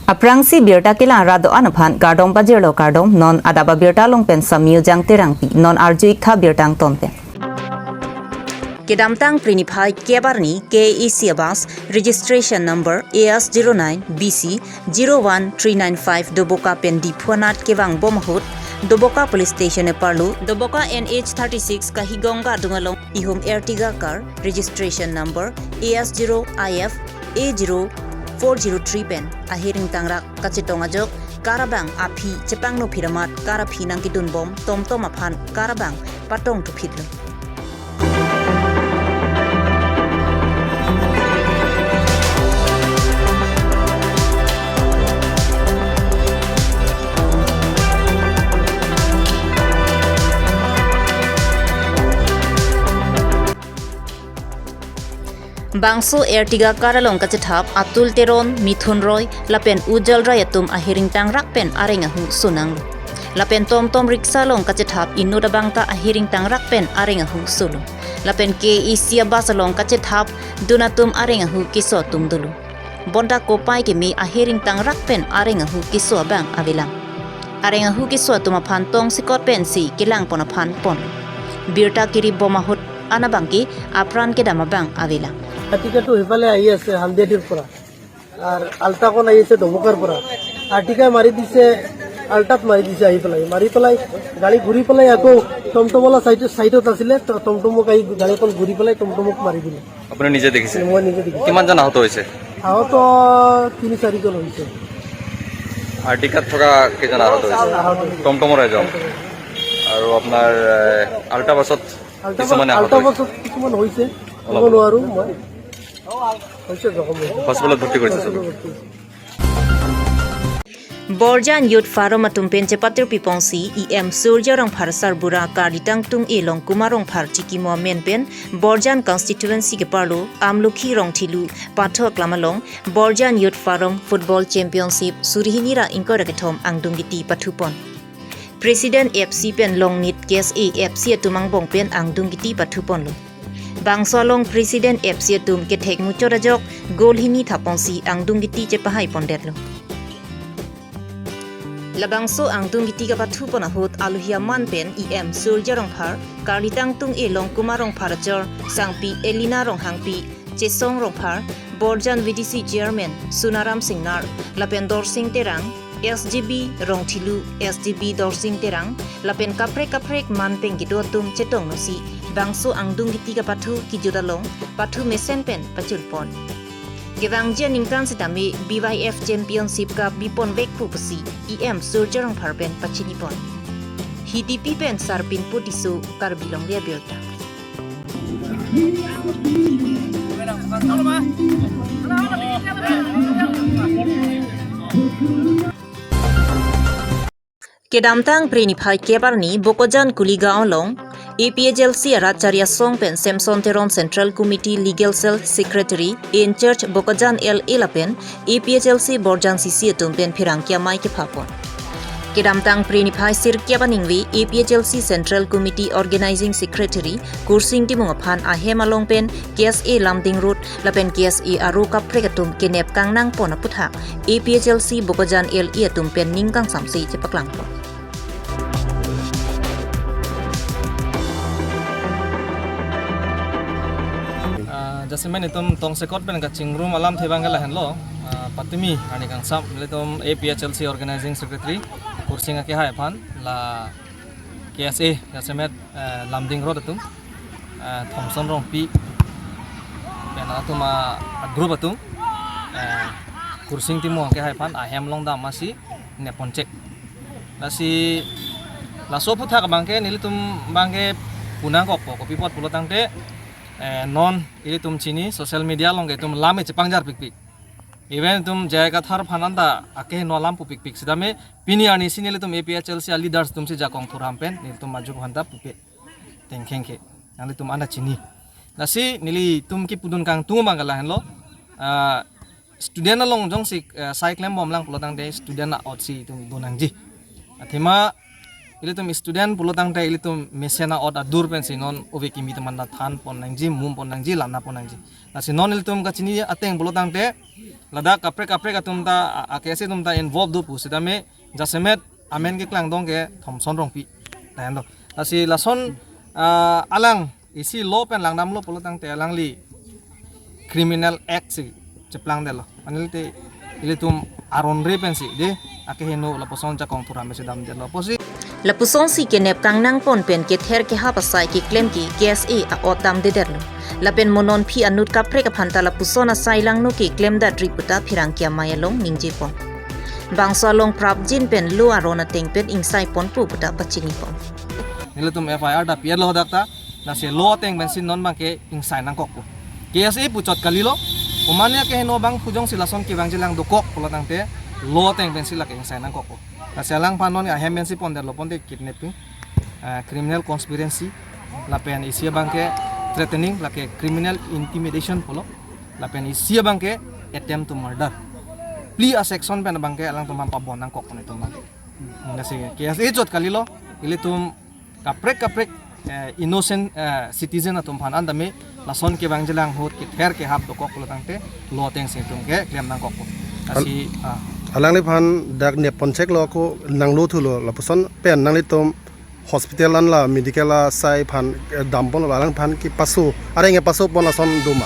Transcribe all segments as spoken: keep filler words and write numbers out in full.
Aphrangsi birta kelang rat do-an aphan kardom pajirlo, kardom. Non adap abirta along pen Samyu Jang Terangpi, non arju-ik tha birta angton pen. Kedamtang Phre niphai kep arni K A A C a bus registration number A S zero nine B C zero one three nine five Doboka pen Diphu anat kevang bom ahut, Doboka Police Station aparlo, Doboka N H thirty-six Kahigong Gadung along ihum Ertiga car registration number A S zero I F A zero four zero three pen ahir ingtangrak kachetong ajok car abang aphi chepangnophit amat car aphi nangkedun bom tomtom aphan car abang patong thuphitlo. Bangso Ertiga car along kachethap Atul Teron, Mithun Roy lapen Ujal Roy atum ahir ingtangrak pen areng ahu sonanglo. Lapen tomtom rickshaw along kachethap inut abang ta ahir ingtangrak pen areng ahu solo. Lapen K A A C a bus along kachethap dun atum areng ahu keso atum dolo. Bonta kopai keme ahir ingtangrak pen areng ahu keso abang avelang. Areng ahu keso atum aphan tongsekot pensi kelang pon aphan pon. Birta kiri bom ahut an abangke apran kedam abang avelang. আৰ্টিকাটো সেইফালে আহি আছে হালদিয়াটিৰ পৰা, আৰু আল্টাখন আহি আছে ডবকাৰ পৰা। আৰ্টিকাই মাৰি দিছে, আল্টাত মাৰি দিছে আহি পেলাই। মাৰি পেলাই গাড়ী ঘূৰি পেলাই আকৌ টমটমৱালা চাইডত, চাইডত আছিলে, ট-, টমটমক আহি গাড়ীখন ঘূৰি পেলাই টমটমক মাৰি দিলে। আপুনি নিজে দেখিছে? মই নিজে দেখিছোঁ। কিমানজন আহত হৈছে? আহত তিনি চাৰিজন হৈছে। আৰ্টিকাত থকা কেইজন আহত হৈছে? আহত হৈছে। টমটমৰ এজন। আৰু আপোনাৰ, এ, আল্টা বাছত আল্টা কিছুমানে বাছ-, আহত আল্টা হৈছে। বাছত কিছুমান হৈছে, ক'ব অলপ। নোৱাৰোঁ মই। হৈছে জখম হৈছে। হস্পিটেলত ভৰ্তি কৰিছে চব? হস্পিটেলত ভৰ্তি হৈছে। Borjan Youth Forum atum pen chepatirpi ponsi E M Surjya Rongphar sarbura karlitang tung-e Longkuma Rongphar chikimo amen pen Borjan constituency keparlo Amlokhi Rongthilu pathu aklam along Borjan Youth Forum Football Championship suri hini ra ingkoi ra kethom angdung kiti pathupon. President F C pen Longnit K S A F C atum angbong pen angdung kiti pathuponlo. Bangso along President F C atum kethek muchot ajok goal hini thapponsi angdung kiti chepahai pondetlo. Labangso angdung kiti kapathupon ahut alohi aman pen E M Surjya Rongphar, karlitang tung-e Longkuma Rongphar achor sangpi Elina Ronghangpi, Chesong Rongphar, Borjan V D C Chairman Sunaram Singnar, lapen Dorsing Terang, S G B Rongthilu, S G B Dorsing Terang, lapen kaprek kaprek man pen kedo atum chetongnosi bangso angdung kiti kapathu kejut along pathu mesen pen pachulpon. Kevangji aningkan sitame B Y F Championship Cup biponvek pu pusi E M Surjya Rongphar pen pachinipon. Hidipi pen Sarpinput Tisso, Karbi Longri Abirta. Kedamtang Phre niphai kep arni Bokajan Kuligaon along A P H L C arat chari asong pen Samson Teron Central Committee Legal Cell Secretary in charge Bokajan L A lapen A P H L C Borjan C C atum pen pherangke amei kephapon. Kedamtang Phre niphai sirkep aningve A P H L C Central Committee Organizing Secretary Kursing Timung aphan ahem along pen K S A Lumding Road lapen K S A aro kaprek atum kenep kangnangpon aputhak A P H L C Bokajan L A atum pen ning kangsamse chepaklangpon. Ah, jasemet itum tongsekot pen kachingrum alamthe abangke lahenlo, ah, patumi arni kangsam, ilitum A P H L C Organizing Secretary Kursing akehai aphan, la K S A jasemet, eh, Lumding Road atum, eh, Thomson Rongpi pen atum a, a group atum, eh, Kursing Timung akehai aphan ahem along dam asi nepponchek. Lasi laso aputhak abangke nelitum abangke punangkokpo, kopi apot pulo tangte, eh, non ilitum chini social media along ke itum lam e chepangjarpikpik. Even itum J I Kathar aphan anta akeheno alam pupikpik sitame pini arnisi nelitum A P H L C a leaders atumsi jakong thuram pen nelitum majok aphanta pupe tengkhengkhe. Nanglitum anta chini. Lasi nelitum kepudun kangtung abangke lahenlo. Ah, student along jongsi, ah, sai klembomlang pulo tangte student a-otsi itum donangji. Athema ilitum student pulo tangte ilitum mesen a-ot adur pensi non ove kimi atum anta than pon nangji, mum pon nangji, lana pon nangji. Lasi non ilitum kachini ateng pulo tangte ladak kaprek kaprek atum ta, a, a-K S A atum ta involve do pu sitame jasemet amen keklang dong ke Thomson Rongpi. Lahen do. Lasi lason, ah, alang isi law pen langdamlo pulo tangte alangli Criminal Act si cheplangdetlo. Anil te ilitum aron re pensi de akeheno lapuson jakong thur amen si damdetlo. Pusi lapusonsi kenep kangnang pon pen kether kehap asai keklem ke K S A a-ot damdedetlo. Lapen mo non aphi anut kaprek aphan ta lapuson asai langno keklem datri puta pherangke amei along ningje pon. Bangso along prapjin pen law aron ateng pen ingsai ponpo puta pachini pon. Nelitum F I R ta pi-etlo dak ta, lasi law ateng pensi non abangke ingsai nangkokpo. K S A puchot kalilo, komane akeheno abang pu jongsi lason kevangjilang dokok pulo tangte law ateng pensi lake ingsai nangkokpo. Lasi alangphan non ahem pensi pondetlo ponte kidnapping, ah, criminal conspiracy, lapen isi abangke threatening, lake criminal intimidation pulo, lapen isi abangke attempt to murder. Phli a-section pen abangke alangtum aphan pabon nangkok pon itum abang. Lasi K S A chot kalilo, ilitum kaprek kaprek, eh, innocent, eh, citizen atum aphan antame lason kevangjilang ahut kether kehap dokok pulo tangte law ateng si itum keklem nangkokpo. Lasi, ah. Alangliphan dak nep poncheklo ko nanglo thulo lapuson pen nanglitum hospital an la medical asai aphan, eh, dam ponlo, alangphan kepaso, areng kepaso pon ason doma?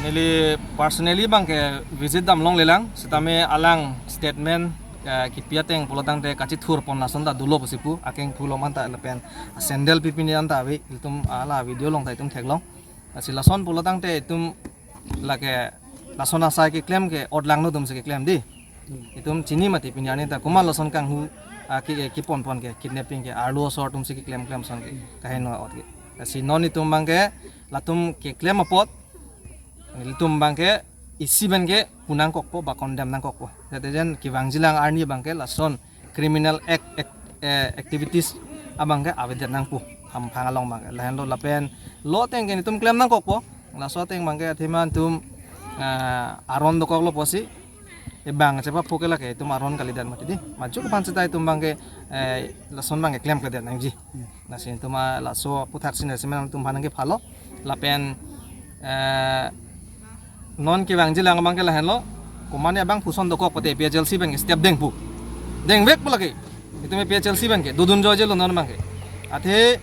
Neli personally abangke visit dam longlelang, sitame alang statement, eh, kipi ateng pulo tangte kachithur pon lason ta dolo pusi pu, akeng pulom anta lapen sandal pipini anta ave, itum ala video along ta itum theklong. Lasi lason pulo tangte itum lake lason asai keklem ke-ot langno atum si keklem di. Itum chini mati pini arni ta komat lason kanghu, ah, ki, kepon pon ke, kidnapping ke, arlo asor atum si keklem klem ason ke, kaheno a-ot ke. Lasi non itum abangke latum keklem apot, itum abangke isi pen ke pu nangkokpo ba condemn nangkokpo. Jate jen kevangjilang arni abangke lason criminal act, act, eh, activities abangke avedet nangpo, hamphang along abangke. Lahenlo lapen law ateng ke itum klem nangkokpo. Laso ateng abangke athema itum, eh, aron dokoklo pusi, eh, bang chepa phuke lake itum aron kalidet mati di. Maju ke aphan seta itum abangke, eh, lason abangke klemkledet nangji. Lasi itum, ah, laso aputhak si nangsi menang itum aphan nangkephalo. Lapen, eh, non kevangjilang abangke lahenlo, komane abang puson dokok pote A P H L C pen ke step dengpo. Dengvekpo lake. Itum A P H L C pen ke dodun joijelo non abangke. Athe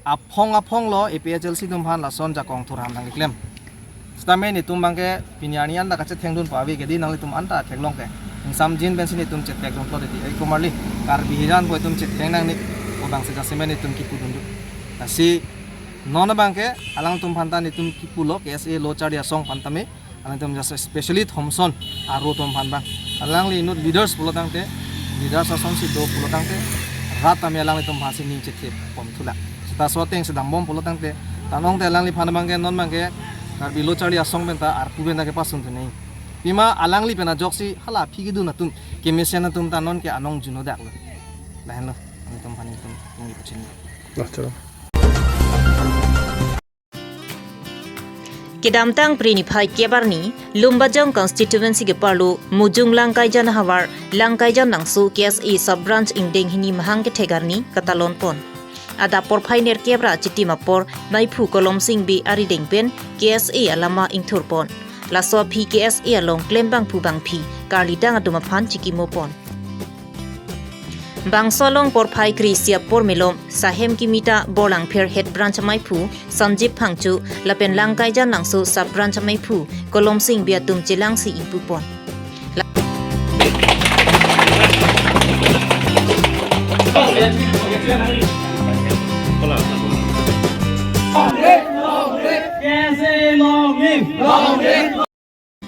aphong aphonglo A P H L C atum aphan lason jakong thur ham nangkeklem. Sitame netum abangke pini arni anta kachethengdunpo ave ke di, nanglitum anta theklong ke. Ingsamjin pensi netum chethekdunpo di. Ai komarli Karbi hijan pu itum chetheng nangne. Ko bangsi jasemet netum kipudundu. Lasi non abangke alangtum aphan ta netum kipulo, K S A lo charli asong aphan tame. Alangtum jas especially Thomson aro atum aphan abang. Alangli inut leaders pulo tangte, leaders asonsi do pulo tangte, rat tame alanglitum aphansi ning chethe pon thulak. Seta laso ateng si dambom pulo tangte, tanong te alangliphan abangke non abangke Karbi lo charli asong pen ta arpu pen ta kepasun thunei. Pima alangli pen ajoksi hala aphi kedun atum, kemesen atum ta non ke anong juno daklo. Lahenlo, alangtum aphan itum, itum ipachini. Nah, chalo. Kedamtang Phre niphai kep arni, Lumbajong constituency keparlo, Mujung Langkaijan ahavar, Langkaijan Langso K S A sub branch ingdeng hini mahang kethek arni, katalon pon. Adap porphai nerkep ra chitim apor, maiphu Kolomsing Bey arideng pen, K S A alama ingthur pon. Laso aphi K S A along klembangphu bangphi, karlidang atum aphan chikimo pon. Bangso along porphai kre-isi apor malom, Sahem kimi ta Borlangpher head branch amaiphu, Sanjib Phangcho, lapen Langkaijan Langso sub branch amaiphu, Kolomsing Bey atum chelangsi ingpu pon.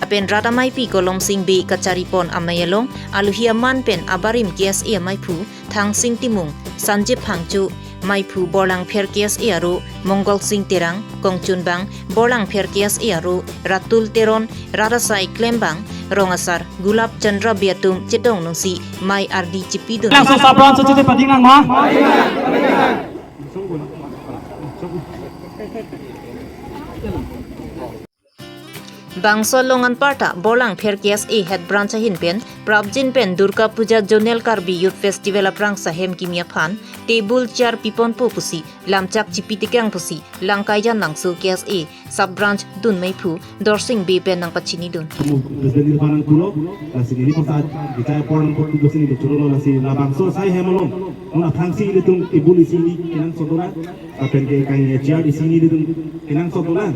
Lapen rat ameipi Kolomsing Bey kachari pon amei along, aluhi aman pen abarim K S A amaiphu, Thangsing Timung, Sanjib Phangcho, maiphu Borlangpher K S A aro, Mongol Sing Terang, kongchunbang, Borlangpher K S A aro, Ratul Teron, rat asai klembang, rong asar, Gulab Chandra Bey atum chedong nungsi, mei ardi chipidun. Langso sub branch chete pading nang ma? Bangso along anparta Borlangpher K S A Head Branch ahin pen prapjin pen Durga Puja Zonal Karbi Youth Festival aphrang sahem kimi aphan table chair piponpo pusi lamchak chipi tekang pusi Langkaijan Langso K S A Sub Branch dunmeiphu Dorsing Bey pen nangpachinidun. President ni panang pulo, lasi neli pasat bichar por nang pot tu dosin ni chulo lasi labangso asai hem along. Non aphrangsi ilitum table isi ni kenangsot dolang, lapen ke kang chair isi ni ilitum kenangsot dolang.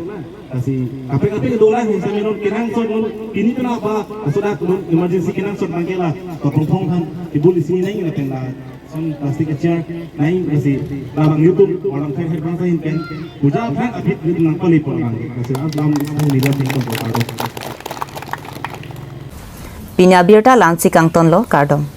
Lasi kaprek kaprek dolang, hensami non kenangsot non pini kena apa, laso dak non emergency kenangsot nangkela, kapongpong han table isi ni nang lapen la son plastic chair nang, lasi labang ilitum Borlangpher Head Branch ahin pen puja aphrang aphi ilitum nangpale pon lang, lasi lam lam isi ni lam tingkong ko kardom. Pini abirta la-ansi kangtonlo, kardom.